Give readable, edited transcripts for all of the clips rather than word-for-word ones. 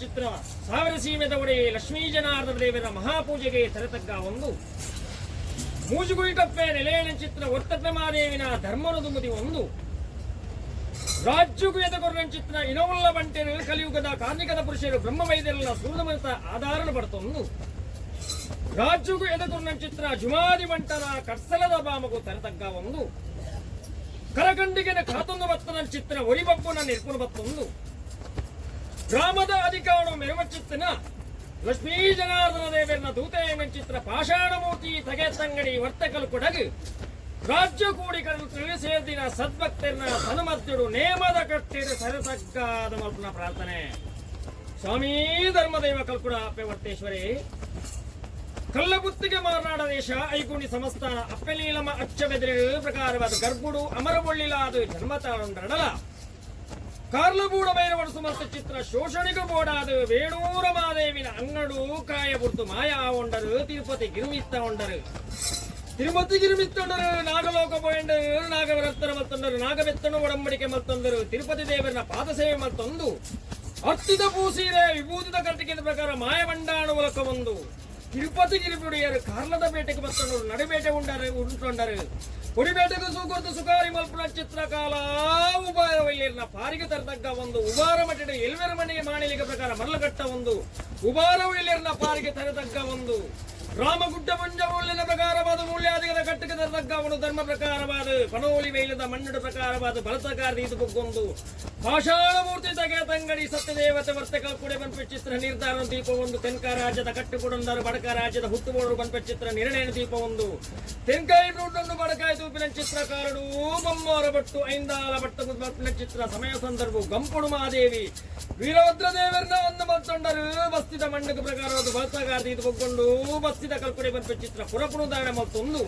ಚಿತ್ರ ಸಾವಿರ ಸೀಮೆದ ಒಡೆಯ ಲಕ್ಷ್ಮೀ ಜನಾರ್ದನ ದೇವರ ಮಹಾಪೂಜೆಗೆ ತರತಗ್ಗ ಒಂದು ಮೂಜುಗುಳಿಟಪ್ಪೆ ನೆಲೆಯನ ಚಿತ್ರ ಒರ್ತಪ್ಪೆ ಮಾದೇವಿನ ಧರ್ಮನು ಒಂದು ರಾಜ್ಯಗೂ ಎದಗೊರ್ನ ಚಿತ್ರ ಇನವುಲ್ಲ ಬಂಟೆರು ಕಲಿಯುಗದ ಕಾರ್ಮಿಕದ ಪುರುಷರು ಬ್ರಹ್ಮವೈದ್ಯರಲ್ಲ ಸೂರ್ಯಮಂತ ಆಧಾರಣ ಪಡ್ತೊಂದು ರಾಜ್ಯಗೂ ಎದಗೊರ್ನ ಚಿತ್ರ ಜುಮಾದಿ ಬಂಟರ ಕರ್ಸಲದ ಬಾಮಗು ತರತಗ್ಗ ಒಂದು ಕರಗಂಡಿಗೆನ ಕಾತೊಂದು ಬತ್ತನ ಚಿತ್ರ ಒರಿಬಪ್ಪುನ ನಿರ್ಪುಣ ಬತ್ತೊಂದು ಗ್ರಾಮದ ಅಧಿಕಾರ ಮೆರವ ಚಿತ್ತನ ಲಕ್ಷ್ಮೀ ಜನಾರ್ದನ ದೇವರನ ದೂತೆಯನ ಚಿತ್ರ ಪಾಷಾಣಮೂರ್ತಿ ತಗೆ ತಂಗಡಿ ವರ್ತಕಲು ಕೊಡಗು ರಾಜ್ಯ ಕೂಡಿಕರಲು ತಿಳಿಸೇದಿನ ಸದ್ಭಕ್ತರನ ತನುಮದ್ಯಡು ನೇಮದ ಕಟ್ಟಿದ ಸರತಗ್ಗಾದ ಮಲ್ಪನ ಪ್ರಾರ್ಥನೆ. ಸ್ವಾಮೀ ಧರ್ಮದೈವ ಕಲ್ಕುಡ ಅಪ್ಪೆ ವರ್ತೇಶ್ವರಿ ಕಲ್ಲಗುತ್ತಿಗೆ ಮಾರನಾಡ ದೇಶ ಐಗುಣಿ ಸಂಸ್ಥಾನ ಅಪ್ಪೆಲೀಲಮ ಅಚ್ಚಬೆದಿರು ಪ್ರಕಾರವಾದ ಗರ್ಭುಡು ಅಮರಬೊಳ್ಳಿಲಾದ ಜನ್ಮತಾಳೊಂಡರಡಲ ಕಾರ್ಲಬೂಡ ಭೈರವನ ಸುಮಸ್ತ ಚಿತ್ರ ಶೋಷಣಿಗೂ ಬೋಡಾದ ವೇಣೂರ ಮಾದೇವಿನ ಅಂಗಡು ಕಾಯ ಬುರ್ತು ಮಾಯಾ ಒಂಡರು ತಿರುಪತಿ ಗಿರುಮಿತ್ತ ಒಂಡರು ತಿರುಪತಿ ಗಿರುಮಿತ್ತೊಂಡರು ನಾಗಲೋಕ ಪೋಯಂಡರು ನಾಗವರತ್ತರ ಮತ್ತೊಂಡರು ನಾಗಬೆತ್ತನು ಒಡಂಬಡಿಕೆ ಮತ್ತೊಂದರು ತಿರುಪತಿ ದೇವರನ ಪಾದಸೇವೆ ಮತ್ತೊಂದು ಅರ್ತಿದ ಪೂಸೀರೆ ವಿಭೂತಿದ ಕರ್ಟಿಕೆದ ಪ್ರಕಾರ ಮಾಯವಂಡಾಣ ಒಲಕ ಒಂದು ತಿರುಪತಿ ಗಿರಿಪುಡಿಯರು ಕಾರ್ಲದ ಬೇಟೆಗೆ ಬತ್ತೊಂಡರು ನಡುಬೇಟೆ ಉಂಡರು ಉಂಟೊಂಡರು ಕೊಡಿಬೇಟೆಗೆ ಸೂಕೊರ್ತು ಸುಕಾರಿ ಮಲ್ಪುನ ಚಿತ್ರಕಾಲ ಉಬಾರವಲ್ಲಿರ್ನ ಪಾರಿಗೆ ತರತಕ್ಕ ಒಂದು ಉಬಾರ ಮಟ್ಟಿಡ ಎಲ್ವೆರ ಮನೆಗೆ ಮಾಣಿಲಿಗೆ ಪ್ರಕಾರ ಮರಳುಗಟ್ಟ ಒಂದು ಉಬಾರವಲ್ಲಿರ್ನ ಪಾರಿಗೆ ತರತಕ್ಕ ಒಂದು ರಾಮಗುಡ್ಡ ಮುಂಜ ಮೂಲ್ಯದ ಪ್ರಕಾರವಾದ ಮೂಲ್ಯಾದಿಗದ ಕಟ್ಟಿಗೆ ತರತಕ್ಕ ಅವನು ಧರ್ಮ ಪ್ರಕಾರವಾದ ಪಣೋಲಿ ವೇಲದ ಮಣ್ಣುಡ ಪ್ರಕಾರವಾದ ಬಲತಕಾರ ಇದು ಬೊಗ್ಗೊಂದು ಪಾಷಾಣಮೂರ್ತಿ ತಗೆ ತಂಗಡಿ ಸತ್ಯದೇವತೆ ವರ್ತಕ ಕೂಡೆ ಬನ್ಪೆ ಚಿತ್ರ ನಿರ್ಧಾರ ದೀಪ ಒಂದು ತೆನ್ಕ ರಾಜ್ಯದ ಕಟ್ಟುಕೊಡಂದರು ಬಡಕ ರಾಜ್ಯದ ಹುಟ್ಟುಬೋಡು ಬನ್ಪೆ ಚಿತ್ರ ನಿರ್ಣಯ ದೀಪ ಒಂದು ತೆನ್ಕಾಯಿ ಬ್ರೂಟನ್ನು ಬಡಕಾಯಿ ತೂಪಿನ ಚಿತ್ರಕಾರಡು ಬೊಮ್ಮಾರ ಭಟ್ಟು ಐಂದಾಲ ಭಟ್ಟು ಬಲ್ಪಿನ ಚಿತ್ರ ಸಮಯ ಸಂದರ್ಭ ಗಂಪುಡು ಮಹಾದೇವಿ ವೀರಭದ್ರ ದೇವರನ್ನ ಒಂದು ಮಲ್ತೊಂಡರು ಬಸ್ತಿದ ಮಣ್ಣು ಪ್ರಕಾರವಾದ ಬಲತಗಾರ ಇದು ಬೊಗ್ಗೊಂಡು ಬಸ್ತಿದ ಕಲ್ಪನೆ ಬನ್ಪೆ ಚಿತ್ರ ಪುರಪುಣು ದಾನ ಮಲ್ತೊಂದು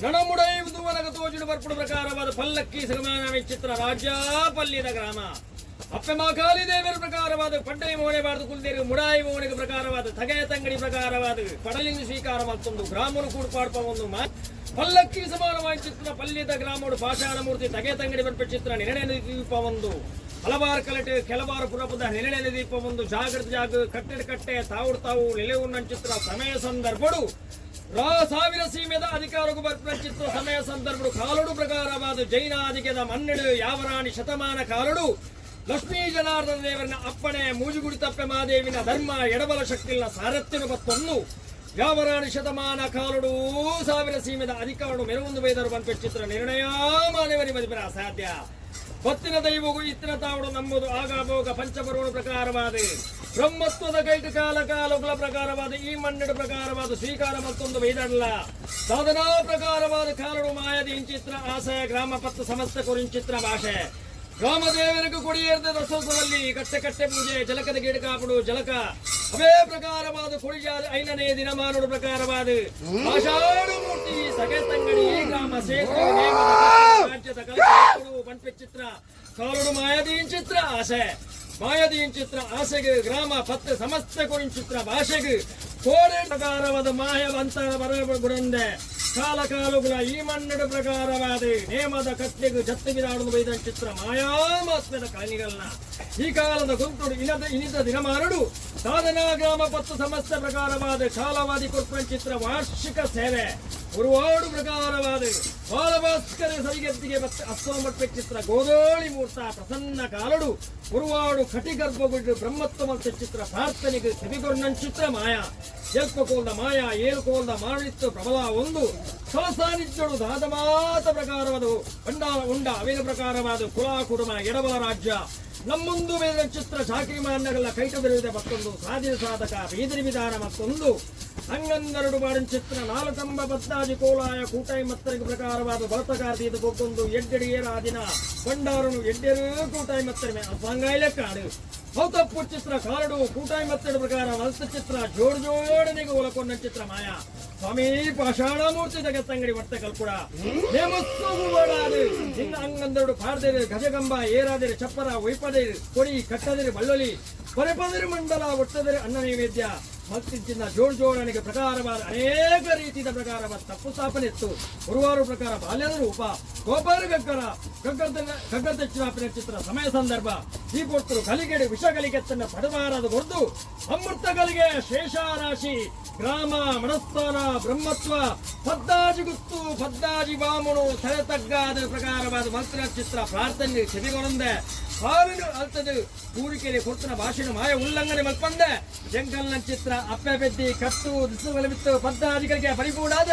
ನಣಮುಡೈವುದು ವನಗ ತೋಜುಡು ಬರ್ಪುಡು ಪ್ರಕಾರವಾದ ಪಲ್ಲಕ್ಕಿ ಸಮಾನ ಚಿತ್ರ ರಾಜ್ಯ ಪಲ್ಲಿದ ಗ್ರಾಮ ಅಪ್ಪೆ ಮಾಕಾಲಿ ದೇವರ ಪ್ರಕಾರವಾದ ಪಡ್ಡೈ ಮೋನೆ ಬಾರದು ಕುಲ್ದೇರು ಮುಡಾಯಿ ಮೋನೆಗೆ ಪ್ರಕಾರವಾದ ತಗೆಯ ತಂಗಡಿ ಪ್ರಕಾರವಾದ ಪಡಲಿಂಗ ಸ್ವೀಕಾರ ಮತ್ತೊಂದು ಗ್ರಾಮನು ಕೂಡ್ಪಾಡ್ಪ ಒಂದು ಪಲ್ಲಕ್ಕಿ ಸಮಾನವಾದ ಚಿತ್ರ ಪಲ್ಲಿದ ಗ್ರಾಮಡು ಪಾಷಾಣಮೂರ್ತಿ ತಗೆ ತಂಗಡಿ ಬರ್ಪ ಚಿತ್ರ ನಿರ್ಣಯ ದೀಪ ಒಂದು ಹಲವಾರು ಕಲಟೆ ಕೆಲವಾರು ಪುರಪದ ನಿರ್ಣಯ ದೀಪ ಒಂದು ಜಾಗೃತ ಜಾಗ ಕಟ್ಟಡ ಕಟ್ಟೆ ತಾವು ತಾವು ನಿಲುವು ಚಿತ್ರ ಸಮಯ ಸಂದರ್ಭಡು ರಾ ಸಾವಿರ ಸೀಮೆದ ಅಧಿಕಾರಕ್ಕೂ ಬರ್ಪುನ ಚಿತ್ರ ಸಮಯ ಸಂದರ್ಭಡು ಕಾಲಡು ಪ್ರಕಾರವಾದ ಜೈನಾಧಿಕೆದ ಮನ್ನಡು ಯಾವರಾಣಿ ಶತಮಾನ ಕಾಲಡು ಲಕ್ಷ್ಮೀ ಜನಾರ್ದನ ದೇವರನ ಅಪ್ಪಣೆ ಮೂಜುಗುಡಿ ತಪ್ಪೆ ಮಾದೇವಿನ ಧರ್ಮ ಎಡಬಲ ಶಕ್ತಿನ ಸಾರಥ್ಯನು ಬತ್ತೊಂದು ಯಾವರಾಣಿ ಶತಮಾನ ಕಾಲಡು ಸಾವಿರ ಸೀಮೆದ ಅಧಿಕಾರನು ಮೆರವೊಂದು ಬೈದರು ಬನ್ಪೆ ಚಿತ್ರ ನಿರ್ಣಯ ಮಾನವರಿ ಮದಿಪರ ಅಸಾಧ್ಯ. ಬತ್ತಿನ ದೈವಗೂ ಇತ್ತಿನ ತಾವಡು ನಂಬುದು ಆಗಾಭೋಗ ಪಂಚಪರ್ವಣ ಪ್ರಕಾರವಾದ ಬ್ರಹ್ಮತ್ವದ ಕೈಟು ಕಾಲ ಕಾಲುಗಳ ಪ್ರಕಾರವಾದ ಈ ಮಣ್ಣಿನ ಪ್ರಕಾರವಾದ ಸ್ವೀಕಾರ ಮತ್ತೊಂದು ಬೈದಲ್ಲ ಸಾಧನಾ ಪ್ರಕಾರವಾದ ಕಾಲಡು ಮಾಯದ ಇಂಚಿತ್ರ ಆಶಯ ಗ್ರಾಮ ಪತ್ತು ಸಮಸ್ತ ಕುರಿಂಚಿತ್ರ ಭಾಷೆ ರಾಮದೇವರಿಗೂ ಕೊಡಿಯೇರಿದ ರಸೋತ್ಸವದಲ್ಲಿ ಕಟ್ಟೆ ಕಟ್ಟೆ ಪೂಜೆ ಜಲಕದ ಗಿಡ ಕಾಪುಡು ಜಲಕ ಅವೇ ಪ್ರಕಾರವಾದ ಕೊಡಿಯಾದ ಐನನೇ ದಿನಮಾನುಡು ಪ್ರಕಾರವಾದ ಆಷಾಢಮೂರ್ತಿ ಸಗೆ ತಂಗಡಿ ಗ್ರಾಮ ಸೇತು ರಾಜ್ಯದ ಕಲಕಡು ಪಂಪೆ ಚಿತ್ರ ಕಾಲುಡು ಮಾಯದೀನ್ ಚಿತ್ರ ಆಸೆ ಮಾಯದೀನ್ ಚಿತ್ರ ಆಸೆಗೆ ಗ್ರಾಮ ಪತ್ತೆ ಸಮಸ್ತ ಕೊರಿನ್ ಚಿತ್ರ ಭಾಷೆಗೆ ಕೋಡೆ ಪ್ರಕಾರವಾದ ಮಾಯವಂತ ಬರಗುಡಂದೆ ಕಾಲ ಕಾಲುಗಳ ಈ ಮನ್ನಡ ಪ್ರಕಾರವಾದ ನೇಮದ ಕತ್ಲೆಗು ಜತ್ತು ಬಿರಾಡಲು ಬೈದ ಚಿತ್ರ ಮಾಯಾಮಾತ್ಮದ ಕಾಣಿಗಳನ್ನ ಈ ಕಾಲದ ಗುಂಟುಡು ಇನದ ಇನಿತ ದಿನಮಾನಡು ಸಾಧನಾ ಗ್ರಾಮ ಪತ್ತು ಸಮಸ್ತ ಪ್ರಕಾರವಾದ ಕಾಲವಾದಿ ಕೊರ್ಪನ್ ಚಿತ್ರ ವಾರ್ಷಿಕ ಸೇವೆ ಉರುವಾಡು ಪ್ರಕಾರವಾದ ಬಾಲಭಾಸ್ಕರ ಸವಿಗೆದ್ದಿಗೆ ಬತ್ತ ಅಸ್ಸೋಮಟ್ಟ ಚಿತ್ರ ಗೋದೋಳಿ ಮೂರ್ತ ಪ್ರಸನ್ನ ಕಾಲಡು ಉರುವಾಡು ಕಟಿಗರ್ಭಗುಡ್ಡು ಬ್ರಹ್ಮತ್ವ ಚಿತ್ರ ಪ್ರಾರ್ಥನೆಗೆ ಸೆಬಿಗೊರ್ಣನ್ ಚಿತ್ರ ಮಾಯಾ ಎಲ್ಪಕೋಲ್ದ ಮಾಯಾ ಏಳುಕೋಲ್ದ ಮಾರುಳಿತ್ತು ಪ್ರಬಲ ಒಂದು ಸಲಸಾನಿಜ್ಜಡು ದಾದಮಾತ ಪ್ರಕಾರವಾದ ಬಂಡಾರ ಉಂಡ ಅವಿನ ಪ್ರಕಾರವಾದ ಕುಲ ಕುಟುಂಬ ಎಡಬಲ ರಾಜ್ಯ ನಮ್ಮುಂದು ಬೇದ ಚಿತ್ರ ಚಾಕರಿ ಮಾನ್ಯಗಳ ಕೈಟ ಬೆರೆಯುತ್ತೆ ಮತ್ತೊಂದು ಸಾಧಿನ ಸಾಧಕ ಬೀದರಿ ವಿಧಾನ ಮತ್ತೊಂದು ಅಂಗಂದರಡು ಬಾಡಿನ ಚಿತ್ರ ನಾಲ್ಕಂಬ ಬದ್ದಾಜಿ ಕೋಲಾಯ ಕೂಟಾಯಿ ಮತ್ತರಿಗೆ ಪ್ರಕಾರವಾದ ಬಲತಗಾರ್ದಿ ಇದು ಕೊಕ್ಕೊಂದು ಎಡ್ಡೆಡಿ ಏರಾದಿನ ಬಂಡಾರನು ಎಡ್ಡೆರು ಕೂಟಾಯಿ ಮತ್ತರಿಮೆ ಅಸಾಂಗಾಯಿಲೆ ಕಾಡು ಹೌತಪ್ಪು ಚಿತ್ರ ಕಾರಡು ಕೂಟಾಯಿ ಮತ್ತೆರಡು ಪ್ರಕಾರ ವಲಸ ಚಿತ್ರ ಜೋಡ್ ಜೋಡನೆಗೆ ಒಲಕೊಂಡ ಚಿತ್ರ ಮಾಯಾ ಸ್ವಾಮಿ ಪಾಷಾಣಮೂರ್ತಿ ಜಗತ್ತಂಗಡಿ ವರ್ತ ಕಲ್ಕುಡ ನೇಮಸ್ಸು ನಿನ್ನ ಅಂಗಂದರಡು ಪಾರ್ದೇರು ಗಜಗಂಬ ಏರಾದಿರು ಚಪ್ಪರ ಒಯ್ಪದಿರು ಕೊಡಿ ಕಟ್ಟದಿರು ಬಳ್ಳೊಲಿ ಪರೆಪದಿರು ಮಂಡಲ ಒಟ್ಟದಿರು ಅನ್ನ ನೈವೇದ್ಯ. ಮಲ್ತಿಂಚಿನ ಜೋಡ್ ಜೋಡಣೆಗೆ ಪ್ರಕಾರವಾದ ಅನೇಕ ರೀತಿಯ ಪ್ರಕಾರವಾದ ತಪ್ಪು ಸ್ಥಾಪನೆ ಇತ್ತು. ಗುರುವಾರು ಪ್ರಕಾರ ಬಾಲ್ಯದ ರೂಪ ಗೋಪಾಲ ಗಗ್ಗರ ಗಗ್ಗರದ ಗಗ್ಗರ ಚಿತ್ರ ಸಮಯ ಸಂದರ್ಭ ಈ ಕೊಡ್ತರು ಕಲಿಗೆಡೆ ವಿಷ ಕಲಿಗೆತ್ತನ್ನ ತಡಬಾರದು ಕೊರ್ದು ಅಮೃತ ಕಲಿಗೆ ಶೇಷಾರಾಶಿ ಗ್ರಾಮ ಮನಸ್ಥಾನ ಬ್ರಹ್ಮತ್ವ ಪದ್ದಾಜಿ ಗುತ್ತು ಪದ್ದಾಜಿ ಬಾಮುಣು ತಲೆ ತಗ್ಗಾದ ಪ್ರಕಾರವಾದ ಮಂತ್ರ ಚಿತ್ರ ಪ್ರಾರ್ಥನೆ ಚೆವಿಗೊಂಡೆ ಹಾಲಿನ ಅಲ್ತದು ಕೂಡಿಕೆರೆ ಕೊಡ್ತನ ಭಾಷಣ ಮಾಯ ಉಲ್ಲಂಘನೆ ಮಲ್ಪಂದೆ ಜಂಗಲ್ನ ಚಿತ್ರ ಅಪ್ಪೆ ಬೆದ್ದಿ ಕತ್ತು ದಿಸುಗಳ ಬಿತ್ತು ಪದ್ದಾಜಿಗಳಿಗೆ ಪರಿಪೂರ್ಣಾದ.